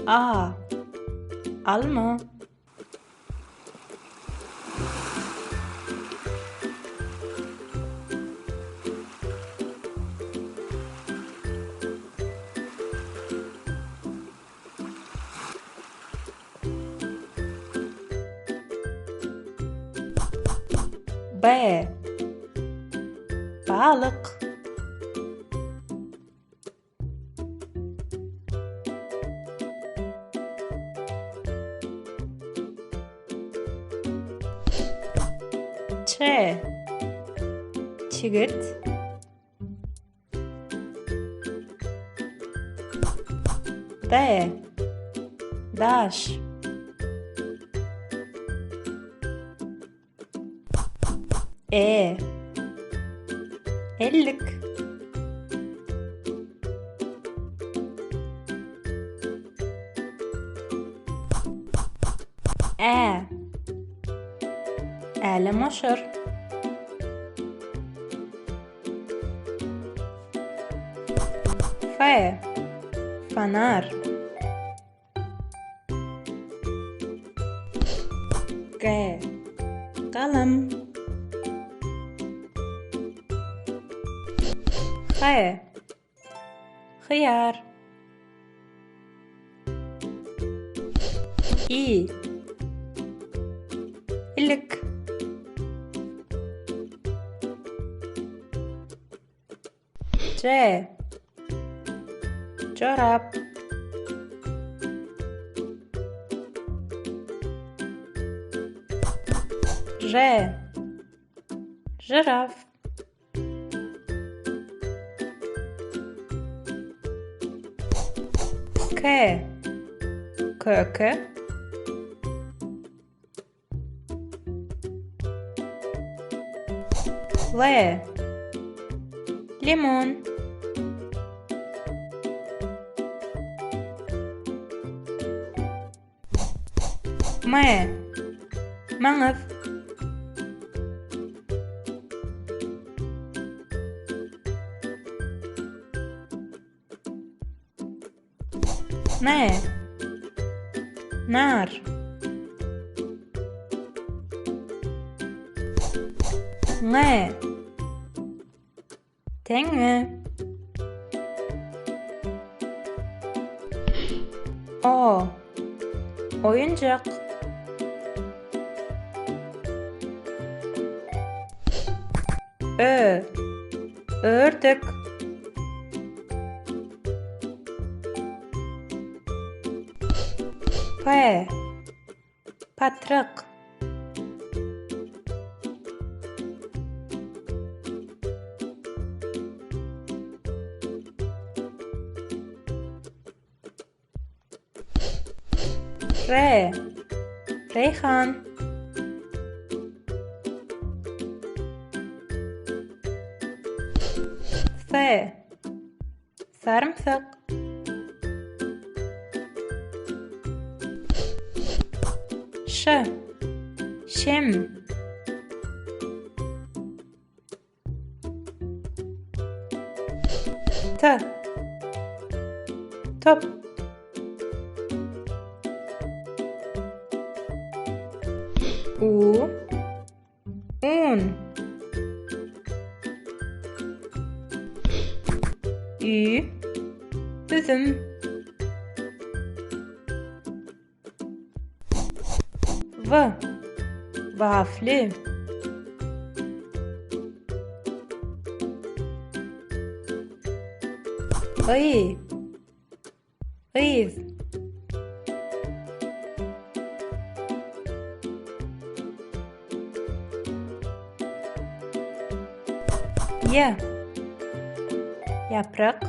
A. Alma. B. Balyk. Ç. Çigit. D. Daş. E. Ellik. Ä. Älemoşar. F. Fanar. G. Galam. H. Hyýar. I. Ilik. J. Jorap. Ž. Žiraf. K. Köke. L. Limon. M. Maňyz. N. Nar. Ň. Teňňe. O. Oýunjak. Ö. Ördek. P. Patrak. R. Reýhan. S. Sarymsak. Ş. Şem. T. Top. U. Un. Ü. Üzüm. W. Wafli. Y. Yz. Y. Ýaprak.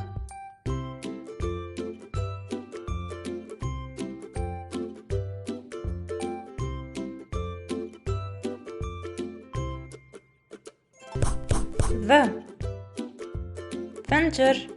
Z. Zynjyr.